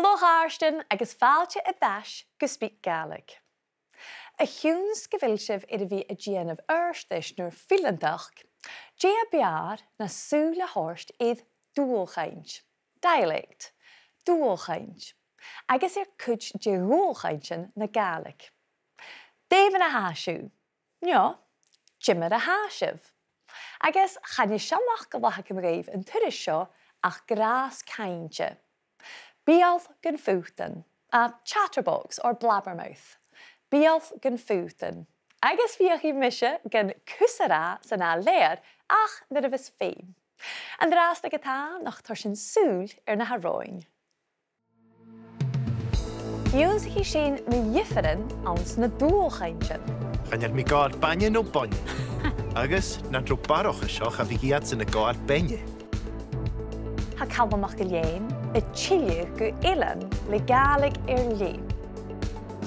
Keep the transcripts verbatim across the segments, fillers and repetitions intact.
Halò a chàirdean agus fàilte air ais gu SpeakGaelic. A chionn 's gu bheil sibh air a bhith a' dèanamh adhartais nur fileantachd, dè a b' fheàrr na sùil a thoirt air dualchainnt, dialect, dualchainnt, agus air cuid de dhualchainntean na Gàidhlig. Dè mar a tha sibh? No, ciamar a tha sibh? Agus chan e seanfhacal a th' agam dhuibh an turas seo ach gràs cainnte. Beul gun fhutan, a chatterbox or blabbermouth. Beul gun fhutan. Agus feuchaidh mise gun cus a ràdh san ath leth-uair ach nuair a bhios feum. An-dràsta ge-tà, nach toir sinn sùil air na th' romhainn. Ionnsaichidh sinn mu dhiofaran anns na dualchainntean. Chan eil mi a' gabhail bainne no bainne. Agus nan robh barrachd an seo cha bhiodh iadsan a' gabhail bainne. Tha Calum MacIlleathain a' tilleadh gu eilean le Gàidhlig air leth.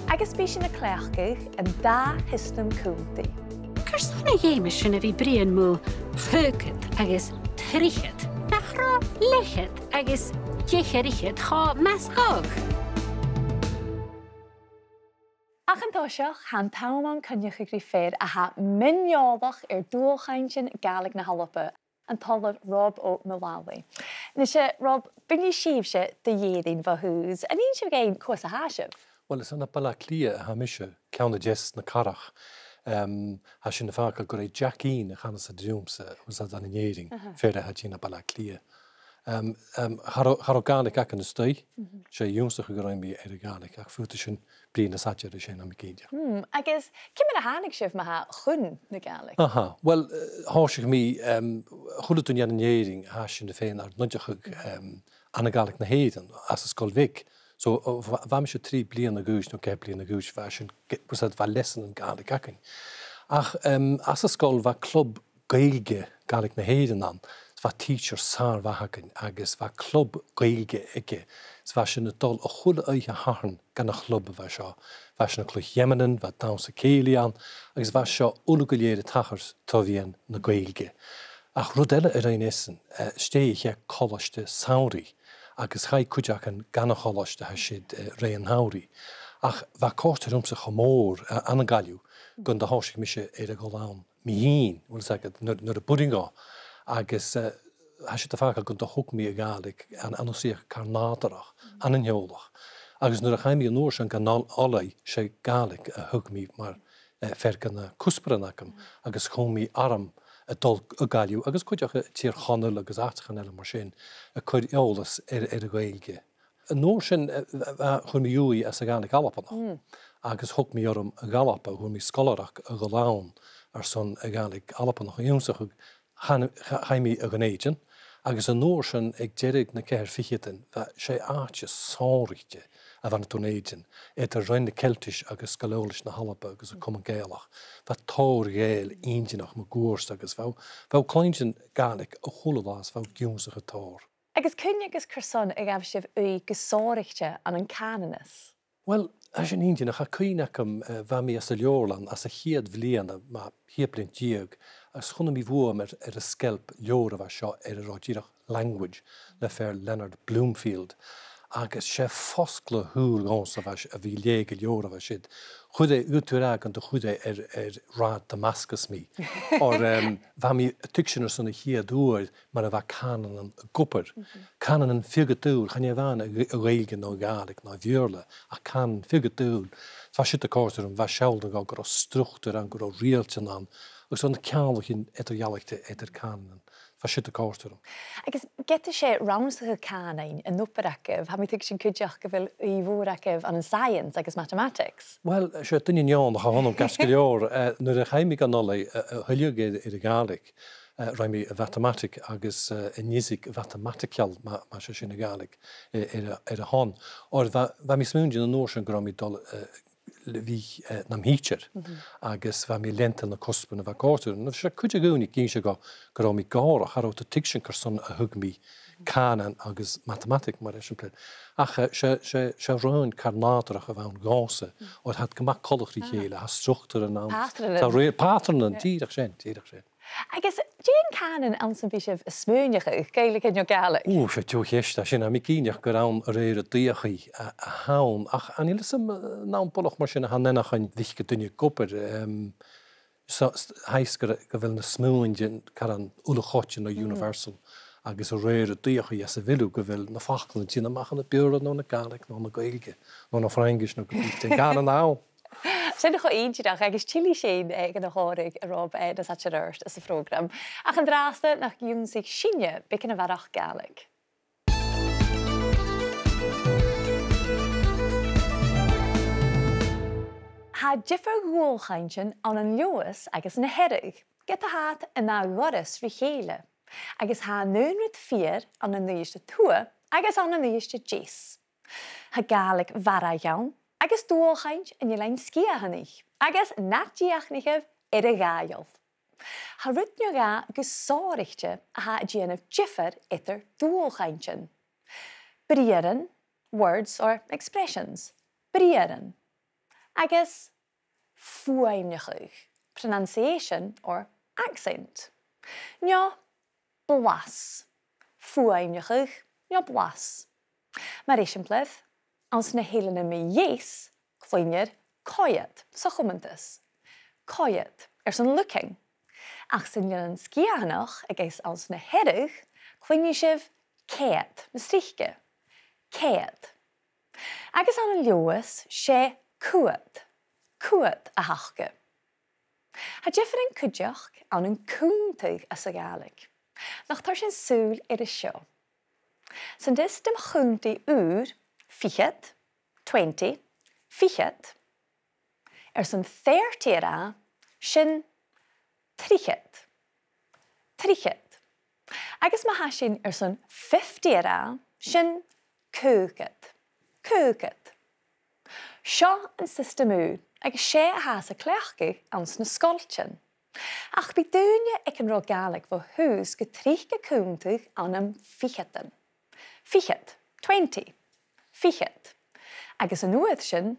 Agus bidh sinn a' cleachdadh an dà shiostaim cunntaidh. Carson a dh'fheumas sinn a bhith a' bruidhinn mu chòigead agus trithead? Nach robh leth-cheud agus deich air fhichead cho math 's a ghabhadh? Ach an toiseach, tha an t-àm ann coinneachadh ri fear a tha mion-eòlach air dualchainntean Gàidhlig na h-Alba, an t-Ollamh Rob Ó Maolalaigh. Nise, Rob, buinidh sibhse do dh'Èirinn bho thùs. An inns sibh dhuinn cò às a tha sibh? Uill, 's ann à Baile Àtha Cliath a tha mise, ceann a deas na cathrach. Em, tha sin a' fàgail gur e Jackeen a chanas iad riumsa, bhon 's iad ann an Èirinn, aha, fear a tha tighinn à Baile Àtha Cliath. Em, em, cha robh, cha robh Gàidhlig agam a-staigh, mhm, 's e ionnsachadh a rinn mi air a' Ghàidhlig, ach faodaidh sinn bruidhinn nas fhaide air sin, tha mi cinnteach. Mm, agus ciamar a thàinig sibh ma-thà chun na Gàidhlig? Aha, uill, eh, thòisich mi, em, a h-uile duine ann an Èirinn, tha sinn fhèin ar n-oideachadh, em, ann an Gàidhlig na h-Èireann, anns an sgoil bhig. So, o, bha, bha mise trì bliadhna a dh'aois, no ceithir bliadhna a dh'aois, bha sinn, ge-, bha sinn, bha leasanan Gàidhlig againn. Ach, em, anns an sgoil bha club Gaeilge Gàidhlig na h-Èireann ann, 's bha teacher sàr-mhath againn, agus bha club Gaeilge aige, 's bha sinn a' dol a h-uile oidhche Shathairn dhan a' chlub a bha seo. Bha sinn a' cluich gheamannan, bha dannsa-cèilidh ann, agus bha seo uile gu lèir a' tachairt tro mheadhan na Gaeilge. Ach rud eile a rinn esan, eh, stèidhich e colaiste samhraidh, agus chaidh cuid againn dhan a' cholaiste, tha siud, eh, rè an t-samhraidh. Ach bha e a' còrdadh riumsa cho mòr, eh, ann an Gaillimh, gun do thòisich mise air a dhol ann mi fhìn, bheil fhios agad, nuair, nuair a b' urrainn dhomh. Agus, eh, tha siud a' fàgail gun do thog mi a' Ghàidhlig an, an toiseach car nàdarrach, ann an teaghlach. Agus nuair a chaidh mi an uair sin dhan oil-, oilthigh, 's e Gàidhlig a thog mi mar, eh, fear de na cuspairean agam, agus chùm mi orm a' dol a Ghaillimh, agus cuideachd a Thìr Chonaill agus àiteachan eile mar sin, a' cur eòlas air, air a' Ghaeilge. An uair sin, eh, eh, eh, chuir mi ùidh anns a' Ghàidhlig Albannach, agus thog mi orm a dh'Alba, fhuair mi sgoilearachd a dhol ann airson a' Ghàidhlig Albannach ionnsachadh. Chan, cha-, chaidh mi a Dhùn Èideann, agus an uair sin aig deireadh nan ceithir ficheadan, bha, 's e àite sònraichte a bh' ann an Dùn Èideann, eadar Roinn na Ceiltis agus Sgoil Eòlais na h-Alba agus an Comunn Gàidhealach. Bha tòrr Ghàidheil inntinneach mun cuairt agus bha, bha cluinntinn Gàidhlig a h-uile latha 's bha ionnsachadh tòrr. Agus cuin agus carson a ghabh sibh ùidh gu sònraichte ann an cànanas? Uill, tha sin inntinneach, tha cuimhne agam, eh, bha mi anns an leabharlann anns a' chiad bhliadhna, mu cheud bliadhna deug, agus chunna mi bhuam air, air an sgeilp leabhar a bha seo air an robh dìreach Language le fear Leonard Bloomfield. Agus 's e fosgladh shùil dhòmhsa a bha s-, a bhith a' leughadh an leabhair a bha siud. Chuir e, dh'fhaodadh tu ràdh gun do chuir e air, air rathad Damascus mi. Oir, em, bha mi a' tuigsinn airson a' chiad uair mar a bha cànanan ag obair. Cànanan fiodha-daoil, chan e a-mhàin a' Gh-, a' Ghaeilge no a' Ghàidhlig no a' Bheurla, ach cànanan fiodha-daoil. Bha siud a' còrdadh rium, bha seall gun robh, gun robh structar ann, gun robh riaghailtean ann, agus gun robh na ceanglaichean eadar-dhealaichte eadar cànanan. Bha siud a' còrdadh rium. Agus ged as e rannsachadh cànain an obair agaibh, tha mi a' tuigsinn cuideachd gu bheil ùidh mhòr agaibh ann an science agus mathematics. Uill, 's e duine neònach a th' annam ceart gu leòr. Eh, nuair a chaidh mi dhan oilthigh, eh, eh, a thuilleadh air, air a' Ghàidhlig, eh, rinn mi a' mhatamataig agus, eh, an fhisic mhatamaiticiil, ma, mas e sin a' Ghàidhlig, eh, air a, air a shon. Oir bha, bha mi a' smaoineachadh an uair sin gun robh mi a' dol, eh, le bhith, eh, nam thidsear, agus bha mi a' leantainn na cuspair a bha a' còrdadh rium. Agus 's e cuid de dhaoine ag innse dhomh gun robh mi gòrach, cha robh iad a' tuigsinn carson a thug mi cànan agus matamataig mar eisimpleir. Ach, eh, 's e, 's e, 's e roghainn car nàdarrach a bh' ann dhòmhsa, oir tha iad gu math coltach ri chèile, tha structaran ann. Pàtranan. Tha rè-, pàtranan, dìreach sin, dìreach sin. Agus dè an cànan anns am bi sibh a' smaoineachadh, Gaeilge no Gàidhlig? Ù, 's e deagh cheist a tha sin. Tha mi cinnteach gur ann a rèir an dòigheachd a, a th' ann, ach chan eil fhios agam, eh, an ann buileach mar sin a tha an eanchainn a' faicinn duine ag obair, em, so, s-, tha fhios gu, gu bheil na smuaintean caran uile-choitcheann no universal, agus a rèir an dòigheachd às a bheil thu, gu bheil na faclan a' tighinn a-mach ann am Beurla no ann an Gàidhlig no ann an Gàidhlig no ann am Fraingis no gu bheil an cànan ann. Sin cho inntinneach agus tillidh sinn, eh, gun a' chòmhradh a Rob, eh, nas fhaide air adhart sa phrògram. Ach an-dràsta nach ionnsaich sinne beagan a bharrachd Gàidhlig. Tha diofar dhualchainntean ann an Leòdhas agus na Hearadh, ged a tha iad an ath dhoras ri chèile, agus tha an aon rud fìor ann an Uibhist a Tuath agus ann an Uibhist a Deas. Tha Gàidhlig mharbhaidh ann, agus dualchainnt an Eilein Sgitheanaich, agus na dìochuimhnichibh air a' Ghàidheal. Tha rud no dhà gu sònraichte a tha a' dèanamh diofar eadar dualchainntean. Briathran, words or expressions. Briathran. Agus fuaimneachadh, pronunciation or accent. No blas, fuaimneachadh, no blas. Mar eisimpleir, anns na h-Eileanan mu Dheas, cluinnear coimhead sa chumantas. Coimhead, airson looking. Ach san Eilean Sgitheanach agus anns na Hearadh, cluinnidh sibh cead nas trice. Cead. Agus ann an Leòdhas, 's e cuad, cuad a th' aca. Tha diofar cuideachd ann an cunntadh anns a' Ghàidhlig. Nach toir sinn sùil air a seo. San t-siostam chunntaidh ùr, fichead, twenty, fichead, airson thirty a ràdh, sin trithead. Trithead. Agus ma tha sinn airson fifty a ràdh, sin caogad. Caogad. Seo an siostam ùr, agus 's e a thathas a' cleachdadh anns na sgoiltean. Ach bidh daoine aig an robh Gàidhlig bho thùs gu tric a' cunntadh ann am ficheadan. Fichead, twenty. Fichead. Agus an uair sin,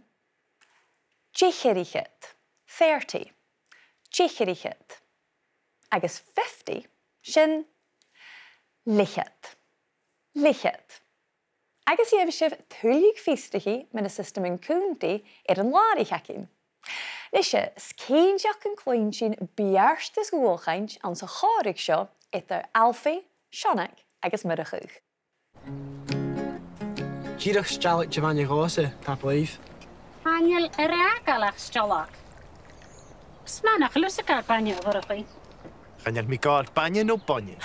deich air fhichead, thirty. Deich air fhichead. Agus fifty, sin leth-cheud. Leth-cheud. Agus gheibh sibh tuilleadh fiosrachaidh mu na siostaman cunntaidh air an làraich againn. Nise, 's cinnteach gun cluinn sinn beartas dhualchainnt anns a' chòmhradh seo eadar Alfie, Seonag agus Murchadh. Dìreach steallag de bhainne dhòmhsa, tapadh leibh. Chan eil e ro fhàgail ach steallag. 'S math nach eil thusa ag bainne, a Mhurchaidh. Chan eil mi a' gabhail bainne no boinne.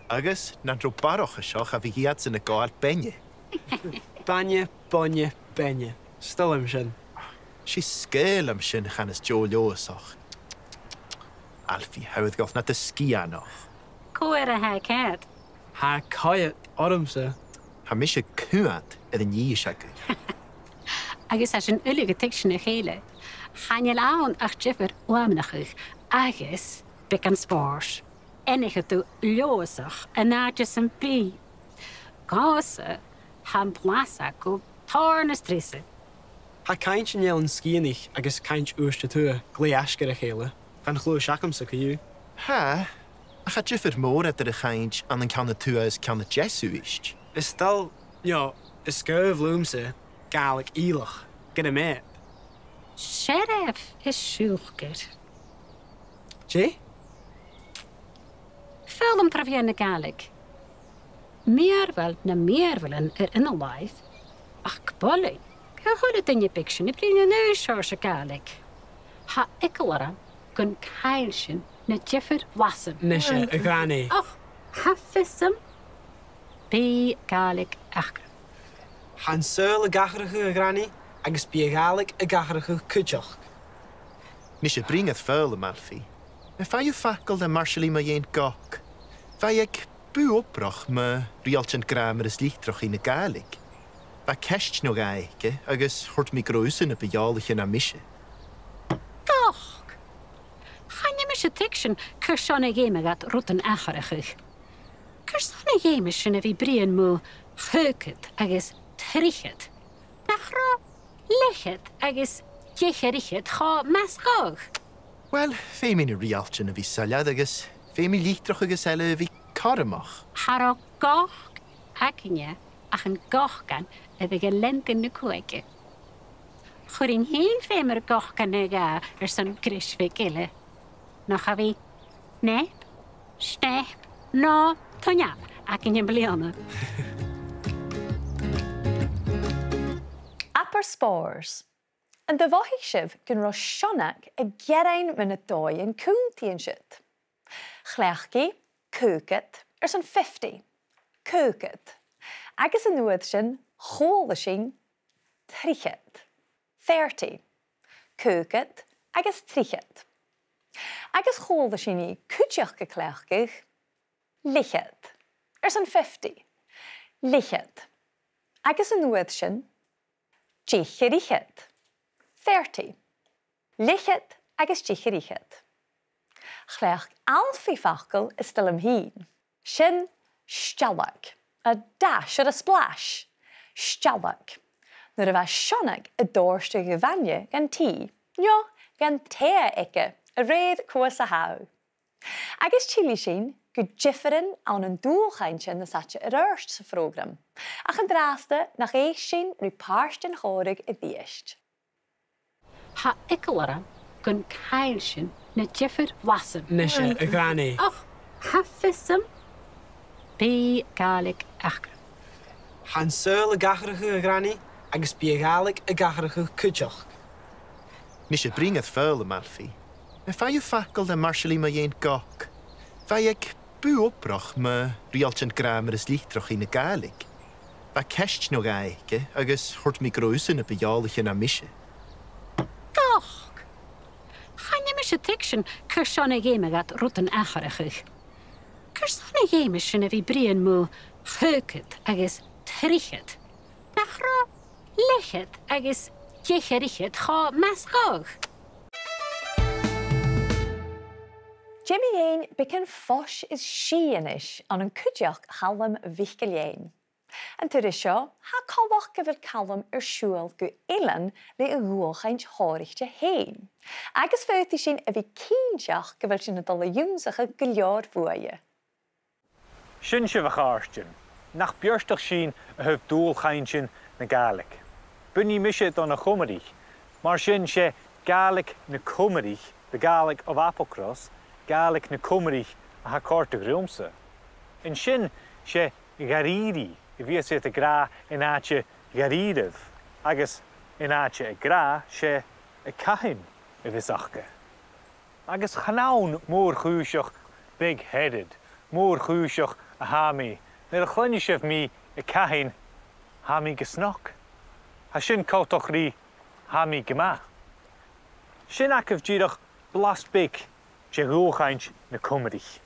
Agus nan robh barrachd an seo cha bhiodh iadsan a' gabhail beinne. Bainne, boinne, beinne. 'S toil leam sin. 'S e sgeul a th' ann sin a chanas deagh Leòdhasach. Alfie, tha thu a' gabhail nad sgianach. Cò air a tha cead? Tha coimhead ormsa. Tha mise a' coimhead air an fhìs agad. Agus tha sinn uile a' tuigsinn a chèile. Chan eil ann ach diofar fhuaimneachadh agus beagan spòrs. Aithnichidh tu Leòdhasach an àite sam bith. Dhòmhsa, tha am blas agam tòrr nas treasa. Tha cainnt an Eilein Sgitheanaich agus cainnt Uibhist a Tuath glè fhaisg air a chèile. Chan eil fhios agamsa co-dhiù. Tha, ach tha diofar mòr eadar a' chainnt ann an ceann a tuath is ceann a deas Uibhist. Is toil, no, is gaol leamsa Gàidhlig Ìleach, gu na mìorbhail. Searbh is siùcar. Dè? Foghlam tro mheadhan na Gàidhlig. Mìorbhail nam mìorbhailean air ional làimh, ach gu bhuil, tha a h-uile duine beag sin a' bruidhinn an aon seòrsa Gàidhlig. Tha eagal orm gun caill sinn na diofar bhlasan. Nise, a Ghranaidh. Och, tha fios agam. Bidh Gàidhlig aca. Tha an saoghal ag atharrachadh, a Ghranaidh, agus bidh a' Ghàidhlig ag atharrachadh cuideachd. Nise, bruidhinn air foghlam, Alfie. Am faigh thu facal le Marsaili mu dheidhinn gog? Bha i aig bùth-obrach mu riaghailtean gràmar is litreachaidh na Gàidhlig. Bha ceist no dhà aice, agus thuirt mi gun robh thusa na bu eòlaiche na mise. Gog! Chan eil mise a' tuigsinn carson a dh'fheumadh iad rudan atharrachadh. Carson a dh'fheumas sinn a bhith a' bruidhinn mu chaogad agus trithead? Nach robh leth-cheud agus deich air fhichead cho math 's a ghabhadh? Uill, feumaidh na riaghailtean a bhith soilleir agus Feumaidh litreachadh agus eile a bhith cothromach. Cha robh goc againne ach an gocan a bhiodh a' leantainn na cuthaige. Chuirinn fhìn feum air gocan a dhà airson greis bheag eile. Nach do bhith nep, snep, no tuinneap againn am-bliadhna. Abair spòrs. An do mhothaich sibh gun robh Seonag a' gearain mu na dòighean cunntadh an siud? Chleachd i caogad airson fifty, caogad. Agus an uair sin, chuala sinn trithead, thirty. Caogad agus trithead. Agus chuala sinn i cuideachd a' cleachdadh leth-cheud airson fifty, leth-cheud. Agus an uair sin, deich air fhichead, thirty. Leth-cheud agus deich air fhichead. Chleachd Alfie facal as toil leam fhìn. Sin steallag. A dash or a splash. Steallag. Nuair a bha Seonag a' dòrtadh a' bhainne dhan tì, no dhan teatha aige, a rèir cò às a tha thu. Agus tillidh sinn gu diofaran ann an dualchainntean nas fhaide air adhart sa phrògram, ach an-dràsta nach èist sinn ri pàirt den chòmhradh a-rithist. Tha eagal orm gun caill sinn na diofar bhlasan. Nise, a Ghranaidh. Och, tha fios agam. Bidh Gàidhlig ag atharrachadh. Tha an saoghal ag atharrachadh, a Ghranaidh, agus bidh a' Ghàidhlig ag atharrachadh cuideachd. Nise, bruidhinn air foghlam, Alfie. Am faigh thu facal le Marsaili mu dheidhinn goc? Bha i aig bùth-obrach mu riaghailtean gràmar is litreachaidh na Gàidhlig. Bha ceist no dhà aice, agus thuirt mi gun robh thusa na bu eòlaiche na mise. Goc! Chan eil mise a' tuigsinn carson a dh'fheumadh iad rudan atharrachadh. Carson a dh'fheumas sinn a bhith a' bruidhinn mu chaogad agus trithead? Nach robh leth-cheud agus deich air fhichead cho math 's a ghabhadh? Dè mu dheidhinn beagan fois is sìth a-nis ann an cuideachd Chaluim MhicIllEathain? An turas seo, tha coltach gu bheil Calum air siubhal gu eilean le a dhualchainnt shònraichte fhèin, agus faodaidh sinn a bhith cinnteach gu bheil sinn a' dol a dh'ionnsachadh gu leòr bhuaithe. Sin sibh, a chàirdean, nach beartach sinn a thaobh dualchainntean na Gàidhlig. Buinidh mise do na Comraich, mar sin 's e Gàidhlig na Comraich, the Gaelic of Applecross, Gàidhlig na Comraich a tha a' còrdadh riumsa. An sin 's e dha-rìribh a bhios iad ag ràdh an àite dha-rìribh, agus an àite ag ràdh 's e a' Cathain a bhios aca. Agus chan ann mòr-chùiseach, big-headed, mòr-chùiseach a tha mi, nuair a chluinneas sibh mi a' Cathain, tha mi gu snog. Tha sin coltach ri tha mi gu math. Sin agaibh dìreach blas beag de dhualchainnt na Comraich.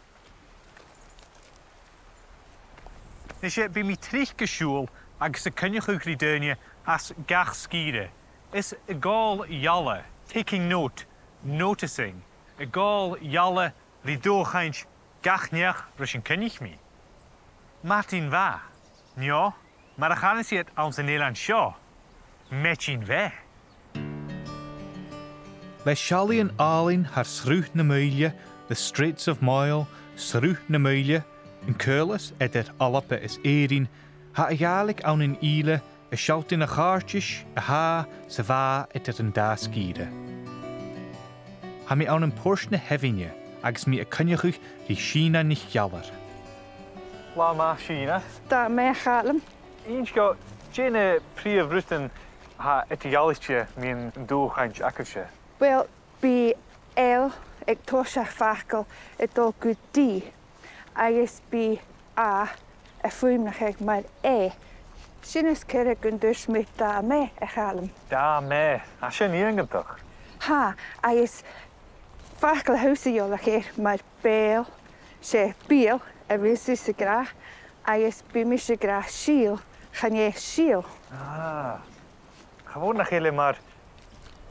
Nise, bidh mi tric a' siubhal agus a' coinneachadh ri daoine às gach sgìre. Is a' gabhail ealla, taking note, noticing, a' gabhail ealla ri dualchainnt gach neach ris an coinnich mi. Madainn mhath, no, mar a chanas iad anns an eilean seo, maidin bheith. Le seallaidhean àlainn thar Sruth na Maoile, the Straits of Moyle, Sruth na Maoile, an caolas eadar Alba is Èirinn, tha a' Ghàidhlig ann an Ìle a' sealltainn a' chàirdeis a tha 's a bha eadar an dà sgìre. Tha mi ann am Port na h-Abhainne agus mi a' coinneachadh ri Sìne NicEalair. Latha math, Sìne. Latha math, a Chaluim. Innis dhomh, dè na prìomh rudan a tha eadar-dhealaichte mun dualchainnt agaibhse? Uill, bidh L aig toiseach facail a' dol gu D, agus bidh A a' fuaimneachadh mar E. Sin as coireach gun tuirt mi latha math, a Chaluim. Latha math. Tha sin iongantach. Tha, agus facal a tha thusa eòlach air mar beul, 's e beul a bhios thusa ag ràdh, agus bidh mise ag ràdh sìol, chan e sìol. Ah. Cha mhòr nach eil e mar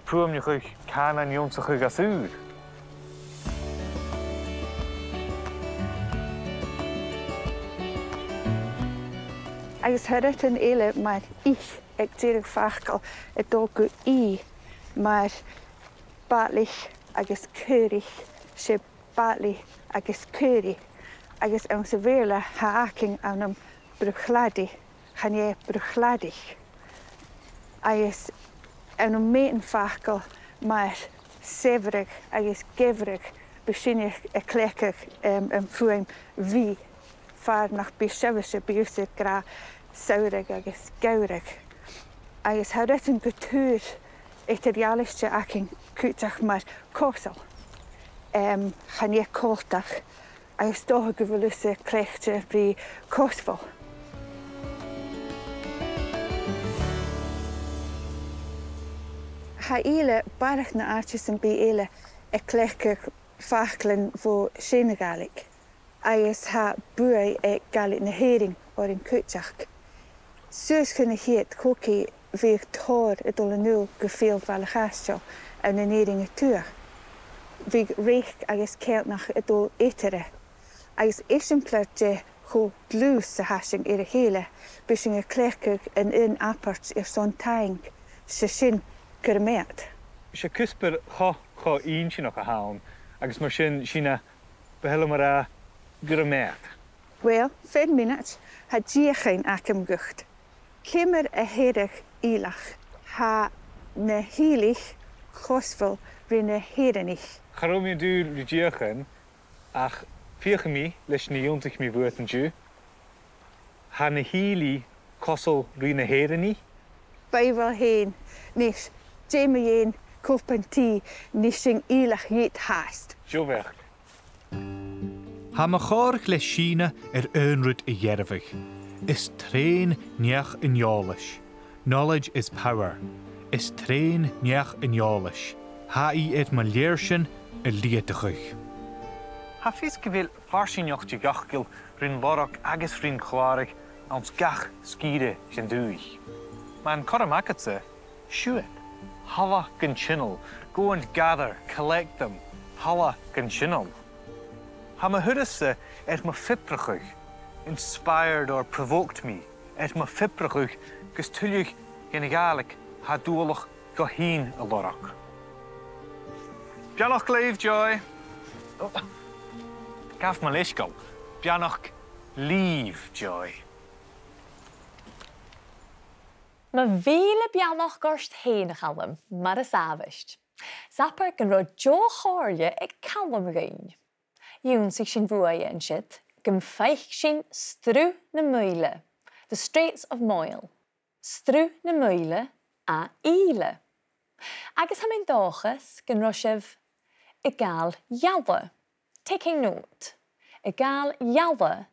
fhuaimneachadh cànain ionnsachadh às ùr. Agus tha rudan eile mar ich aig deireadh facail a' dol gu I, mar balaich agus caoraich, 's e bàillidh agus caoraich, agus anns a' Bheurla tha againn ainm bruichladdadh, chan e bruichladdadh. Agus ann am meadhan facal mar saibhreadh agus geamhradh, bidh sinne a' cleachdadh, em, am fuaim bhith, far nach bi sibhse, bidh thusa ag ràdh samhradh agus geamhradh. Agus tha rudan gu tur eadar-dhealaichte againn cuideachd mar cosal, em, chan e coltach, agus 's dòcha gu bheil thusa cleachdte ri cosmhail. Tha Ìle barrachd na àite sam bith eile a' cleachdadh faclan bho sheann Ghàidhlig, agus tha buaidh aig Gàidhlig na h-Èireann oirnn cuideachd. Suas chun a' chiad chogaidh bhiodh tòrr a' dol a-null gu fèill Bhaile a' Chaisteil ann an Èirinn a Tuath. Bhiodh reic agus ceanglaichean a' dol eatarra. Agus eisimpleir de cho dlùth 's a tha sinn air a chèile, bidh sinn a' cleachdadh an aon abairt airson taing, 's e sin, gura math. 'S e cuspair cho, cho inntinneach a th' ann, agus mar sin, Sìne, bu thoil leam a ràdh gura math. Uill, fear mionaid, tha deuchainn agam dhut. Ciamar a theireadh Ìleach? Tha na h-Ìlich cosmhail ri na h-Èireannaich. Cha robh mi an dùil ri deuchainn, ach feuchaidh mi leis na dh'ionnsaich mi bhuat an-diugh. Tha na h-Ìlich cosmhail ri na h-Èireannaich. B' e, uill, fhèin. Nis, dè mu dheidhinn cupan tì, nì sinn Ìleach dhìot fhathast. Deagh bheachd. Tha mo chomhair le Sìne air aon rud a dhearbhadh. Is treun neach an eòlais. Knowledge is power. Is treun neach an eòlais. Tha i air mo lèirsean a leudachadh. Tha fios gu bheil farsaingeachd de dh'fhacail rin lorg agus rin clàradh anns gach sgìre den dùthaich. Ma tha an cothrom agadsa, siuthad, thalla gun tional, go and gather, collect them, thalla gun tional. Tha mo thuras-sa air mo phiobrachadh, inspired or provoked me, air mo phiobrachadh gus tuilleadh dhen Ghàidhlig tha dualach dhomh fhìn a lorg. Beannachd leibh, Joy. Ò, gabh mo leisgeul. Beannachd leibh, Joy. Mo mhìle beannachd ort fhèin, a Chaluim, mar as àbhaist. 'S abair gun robh deagh chomhairle aig Calum dhuinn. Dh'ionnsaich sinn bhuaithe an siud, gum faic sinn Sruth na Maoile, the Straits of Moyle. Sruth na Maoile à Ìle. Agus tha mi an dòchas gun robh sibh a' gabhail ealla, taking note, a' gabhail ealla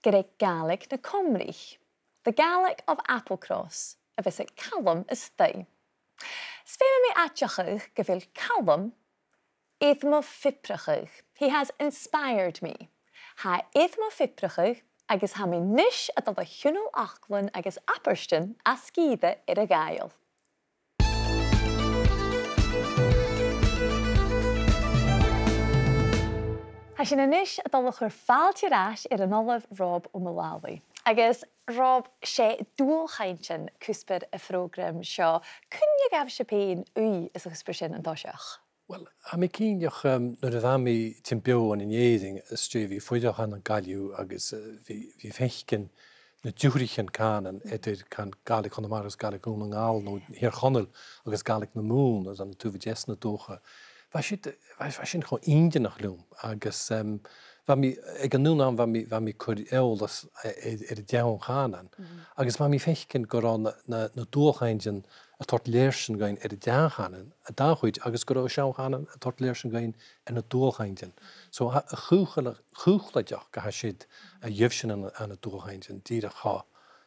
gur e Gàidhlig na Comraich, the Gaelic of Applecross, a bhios aig Calum a-staigh. 'S feumaidh mi aideachadh gu bheil Calum air mo phiobrachadh. He has inspired me. Tha e air mo phiobrachadh agus tha mi a-nis a' dol a thional fhaclan agus abairtean à sgìre Earra-Ghàidheal. Tha sinn a-nis a' dol a chur fàilte air ais air an Ollamh Rob Ó Maolalaigh. Agus Rob, 's e dualchainntean cuspair a' phrògraim seo. Cuin a ghabh sibh pèin ùidh sa chuspair sin an toiseach? Uill, tha mi cinnteach, em, nuair a bha mi tighinn beò ann an Èirinn, às dèidh a bhith a' fuireach ann an Gaillimh agus, eh, bhith, bhith a' faicinn na diofraichean cànain eadar can Gàidhlig Chonamara agus Gàidhlig Dhùn nan Gall, no Thìr Chonaill agus Gàidhlig na Mumhan, anns an taobh a deas na dùthcha. Bha siud, bha, bha sin cho inntinneach leam, agus, em, bha mi, aig an aon àm bha mi, bha mi a' cur eòlas air, air, air an dàn chànain, agus bha mi a' faicinn gun robh na, na, na dualchainntean a' toirt lèirsean dhuinn air an dà chànan, an dà chuid, agus gun robh an seann chànan a' toirt lèirsean dhuinn air na dualchainntean. So, tha, a' chùl-, a' chùlaideachd a tha siud a gheibh sinn ann, ann an dualchainntean, dìreach cho,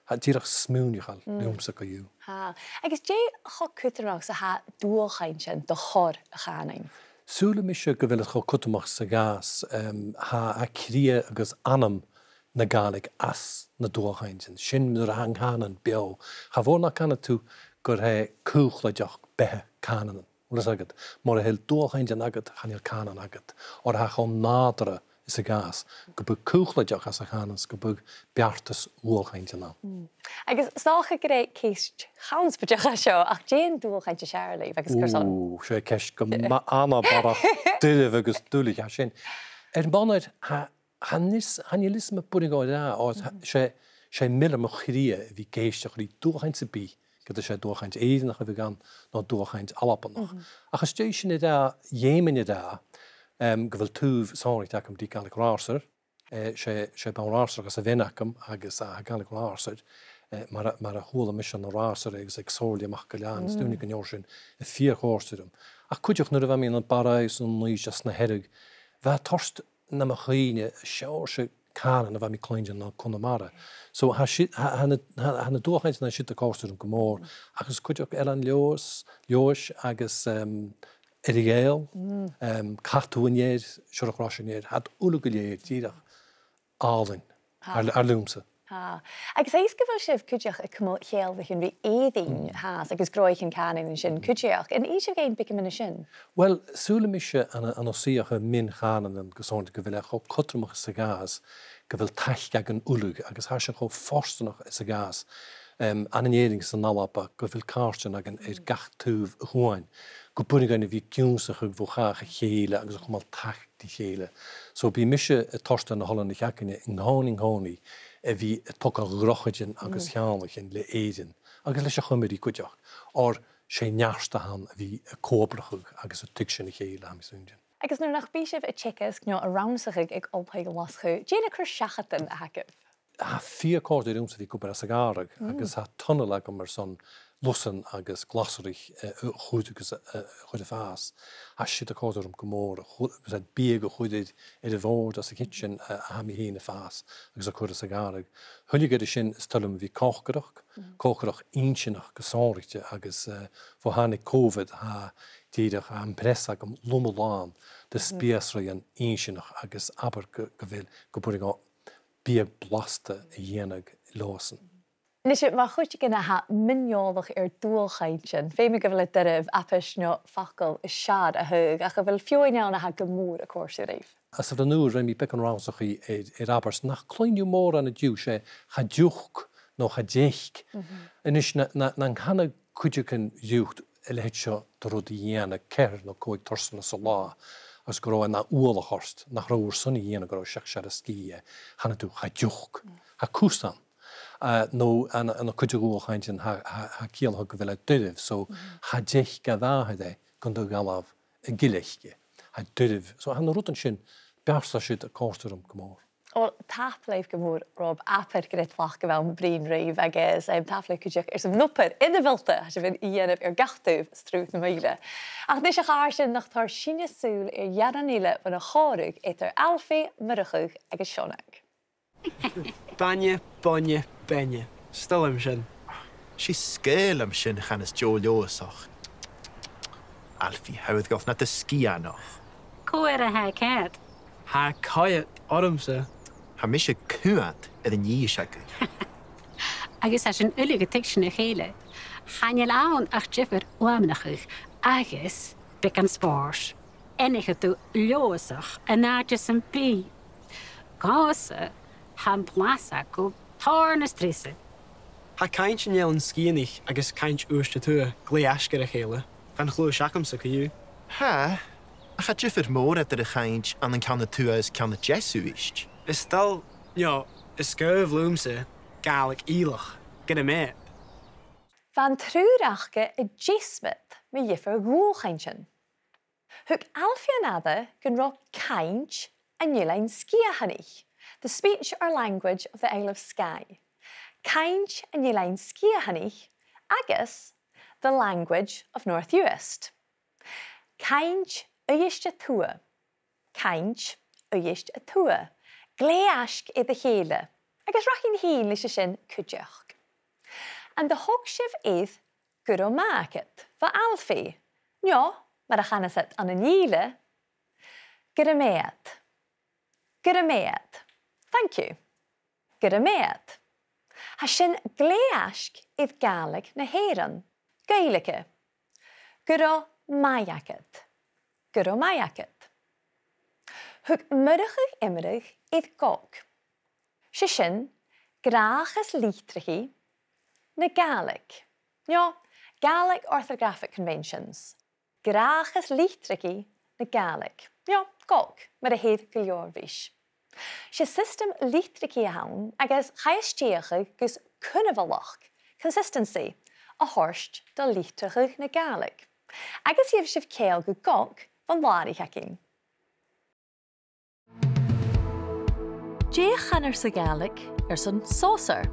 tha, dìreach smaoineachail leamsa co-dhiù. Tha. Agus dè cho cudromach 's a tha dualchainntean do chor a' chànain? Saoilidh mise gu bheil iad cho cudromach sa chàs, em, tha, tha cridhe agus anam na Gàidhlig anns na dualchainntean. Sin nuair a tha an cànan beò. Cha mhòr nach canadh tu gur e cùlaideachd beatha cànain a bh' agad. Mura h-eil dualchainntean agad, chan eil cànan agad. Oir tha e cho nàdarra sa chàs gum bi cùlaideachd anns a' chànan 's gum bi beartas dhualchainntean ann. Mm. Agus 's dòcha gur e ceist chonnspaideach a tha seo, ach dè an dualchainnt as fheàrr leibh agus carson? Ò, 's e ceist gu math, anabarrach doirbh agus duilich a tha sin. Air m' aonar, tha, chan eil fhios, chan eil fhios am b' urrainn dhomh a ràdh, o, tha, 's e, 's e mil air mo chridhe a bhith ag èisteachd ri dualchainnt sam bith, ged as e dualchainnt Èireannach a bhiodh ann, no dualchainnt Albannach. Ach às dèidh sin a ràdh, dh'fheumainn a ràdh, em, gu bheil taobh sònraichte agam ri Gàidhlig Ratharsair, eh, 's e, 's e Beinn Ratharsair a th' anns a' bhean agam agus, eh, tha Gàidhlig Ratharsair, eh, mar a, mar a chuala mise ann an Ratharsair agus aig Somhairle MacGill-Eain, 's dòcha gun leugh sin e fìor chòrdadh rium. Ach cuideachd nuair a bha mi ann am Barraigh 's ann an Uibhist 's na Hearadh, bha e toirt nam chuimhne seòrsa cànan a bha mi a' cluinntinn ann an Conamara. So tha si-, tha, tha na, tha, tha na dualchainntean sin a' còrdadh rium gu mòr, agus cuideachd Eilean Leòdhais, Leòdhais agus, em, Earra-Ghàidheal, em, Cadal an Ear, Siorrachd Rois an Ear, tha iad uile gu lèir dìreach àlainn, ar, ar leamsa. Tha. Agus tha fhios gu bheil sibh cuideachd a' cumail cheangal ri Èirinn, tha, agus gnothaichean cànain an sin cuideachd. An innis sibh dhuinn beagan mu dheidhinn sin? Uill, saoilidh mise ann an, ann an suidheachadh mion-chànain gu sònraichte gu bheil e cho cudromach 's a ghabhas gu bheil taic againn uile agus tha sinn cho fortanach 's a ghabhas, em, ann an Èirinn 's ann an Alba gu bheil càirdean againn air gach taobh a' chuain, gum b' urrainn dhuinn a bhith ag ionnsachadh bho chàch a chèile agus a' cumail taic ri chèile. So bidh mise a' toirt air na h-oileanaich againne an-còmhnaidh, an-còmhnaidh, a bhith a' togail dhrochaidean agus cheanglaichean le Èirinn, agus leis a' Chuimrigh cuideachd, oir 's e neart a th' ann a bhith a' co-obrachadh agus a' tuigsinn a chèile, tha mi a' smaoineachadh. Agus nuair nach bi sibh a' teagasg no a' rannsachadh aig Oilthigh Ghlaschu, dè na cur-seachadan a th' agaibh? Tha e fìor chòrdadh riumsa a bhith ag obair anns a' ghàrradh, agus tha tunnel agam airson lusan agus glasraich, eh, a chur agus, eh, a chur a' fàs. Tha siud a' còrdadh rium gu mòr, a chur, agus tha biadh a chur air, air a' bhòrd anns a' chidsin, eh, a tha mi fhìn a' fàs agus a' cur anns a' ghàrradh. Thuilleadh air sin, is toil leam a bhith a' còcaireachd, còcaireachd inntinneach gu sònraichte agus, eh, bho thàinig Covid, tha dìreach, tha am preas agam loma-làn de spìosraidhean inntinneach agus abair gu, gu bheil, gum b' urrainn dhomh biadh blasta a dhèanamh leothasan. A-nis, mar chuid de na tha mion-eòlach air dualchainntean, feumaidh gu bheil e doirbh abairt no facal as fheàrr a thaghadh, ach a bheil feadhainn ann a tha gu mòr a' còrdadh ribh? Anns an ùir, rinn mi beagan rannsachaidh air, air abairt nach cluinn thu mòran an-diugh, 's e cha deoch no cha deic. A-nis, na, na, nan canadh cuideigin riut a leithid seo de rud a dhèanamh ceithir no còig tursan san latha, agus gun robh e na uallach ort, nach robh thu airson a dhèanamh, gun robh seachd searbh sgìth, chanadh tu cha deoch, tha cus ann. Eh, no ann, ann an cuid de dhualchainntean tha, tha, tha ciallachadh gu bheil e doirbh, so cha deach a dh'athair e gun do dh'fhalbh a' ghille aice. Tha e doirbh. So tha na rudan sin, b' fheàrr siud a' còrdadh rium gu mòr. Uill, tapadh leibh gu mòr, Rob, abair gur e tlachd a bh' ann bruidhinn ribh agus, em, tapadh leibh cuideachd airson an obair ionmholta a tha sibh a' dèanamh air gach taobh Sruth na Maoile. Ach a-nis, a chàirdean, nach toir sinne sùil air earrann eile bhon a' chòmhradh eadar Alfie, Murchadh agus Seonag. Bainne, boinne, beinne. 'S toil leam sin. 'S e sgeul a th' ann sin, chan eil e deagh leigheas ach Alfie, tha thu a' dol nad sgian-sa. Cò air a tha e a' coimhead? Tha e a' coimhead ormsa. Tha mise a' coimhead air an fhìseagan. Agus tha sinn uile a' tuigsinn a chèile. Chan eil ann ach diofar fhuaimneachadh agus beagan spòrs. Aithnichidh tu leigheasach an àite sam bith. Dhòmhsa, tha am blas agad tòrr nas treasa. Tha cainnt an Eilein Sgitheanaich agus cainnt Uibhist a Tuath glè fhaisg air a chèile. Chan chluais agamsa co-dhiù. Tha, ach tha diofar mòr eadar a' chainnt ann an ceann a tuath is ceann a deas Uibhist. Is toil, no, is caomh leamsa Gàidhlig Ìleach, gu dearbh. Bha an triùir aca a' deasbad mu dhiofar dhualchainntean. Thug Alfie an aire gun robh cainnt an Eilein Sgitheanaich, the speech or language of the Isle of Skye. Cainnt an Eilein Sgitheanaich agus the language of North Uist. Cainnt Uibhist a Tuath. Cainnt Uibhist a Tuath. Glè fhaisg air a chèile. Agus rachainn fhìn leis a sin cuideachd. An do thog sibh air gu robh math agad bho Alfie? No, mar a chanas iad ann an Ìle, gu robh math ort. Gu robh math ort. Thank you. Gu robh math ort. Tha sin glè fhaisg air Gàidhlig na h-Èireann. Gaeilge. Gu robh math agad. Gu robh math agad. Thug Murchadh iomradh air gog. 'S e sin, gràdhachas litreachaidh na Gàidhlig. No, Gaelic Orthographic Conventions. Gràdhachas litreachaidh na Gàidhlig. no gog, mar a their gu leòr ris. 'S e siostam litrigeach a th' ann agus chaidh a stèidheachadh gus cunbhalachd, consistency, a thoirt do litreachadh na Gàidhlig. Agus gheibh sibh ceangal gu gog bhon làraich againn. Dè chanar sa Ghàidhlig airson saucer?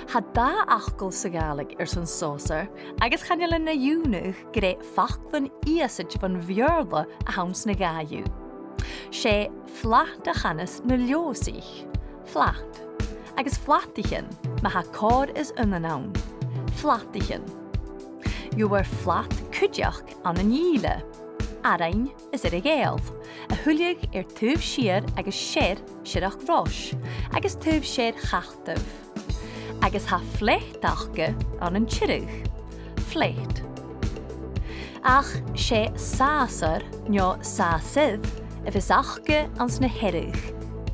Tha dà fhacal sa Ghàidhlig airson saucer, agus chan eil e na iongnadh gur e faclan iasaid bhon Bheurla a th' anns na dhà dhiubh. 'S e flat a chanas na Leòdhasaich, flat, agus flataichean, ma tha còrr is aon ann. Flataichean. Gheibhear flat cuideachd ann an Ìle, Arainn is Earra-Ghàidheal, a thuilleadh air taobh siar agus sear Siorrachd Rois, agus taobh sear Chataibh. Agus tha flat aca ann an Tiriodh, flat. Ach 's e sàsair no sàsair a bhios aca anns na Hearadh,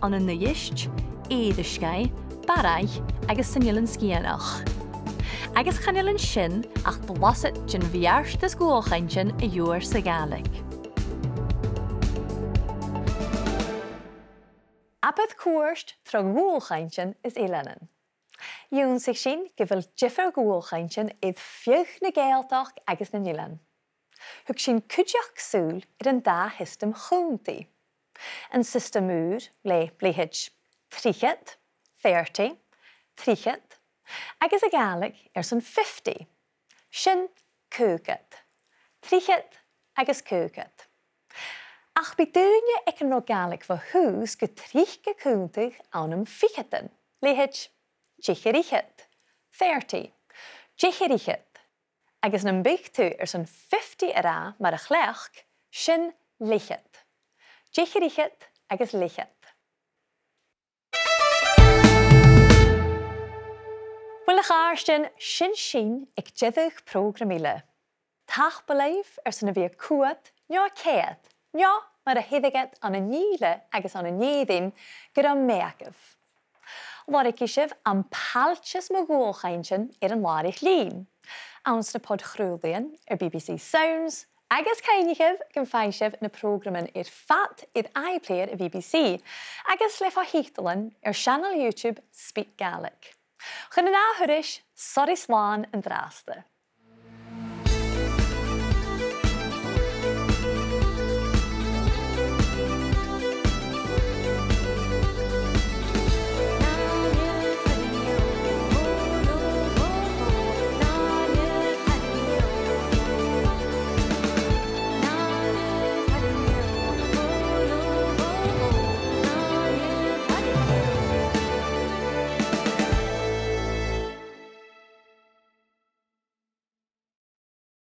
ann an Uibhist, Èirisgeigh, Barraigh agus san Eilean Sgitheanach. Agus chan eil an sin ach blasad den bheartas dhualchainntean a gheibhear sa Ghàidhlig. Abair cuairt tro dhualchainntean is eileanan. Dh'ionnsaich sinn gu bheil diofar dhualchainntean air feadh na Gàidhealtachd agus nan eilean. Thug sinn cuideachd sùil air an dà shiostam chunntaidh. An siostam ùr le leithid trithead, thirty, trithead, agus a' Ghàidhlig airson fifty, sin caogad, trithead agus caogad. Ach bidh daoine aig an robh Gàidhlig bho thùs gu tric a' cunntadh ann am ficheadan, leithid deich air fhichead, thirty, deich air fhichead, agus nam biodh tu airson fifty a ràdh mar a chleachd, sin leth-cheud. Deich air fhichead agus leth-cheud. Uill, a chàirdean, sin sinn aig deireadh prògram eile. Tapadh leibh airson a bhith a' coimhead, no a' coimhead, no mar a theireadh iad ann an Ìle agus ann an Èirinn, gun robh math agaibh. Lorgaidh sibh am pailteas mu dhualchainntean air an làraich-lìn, anns na pod-chraolaidhean air B B C Sounds, agus cuimhnichibh gum faigh sibh na prògraman air fad air iPlayer a' B B C, agus le fo-thiotalan air seanail YouTube SpeakGaelic. Chun an ath thuras, soraidh slàn an-dràsta.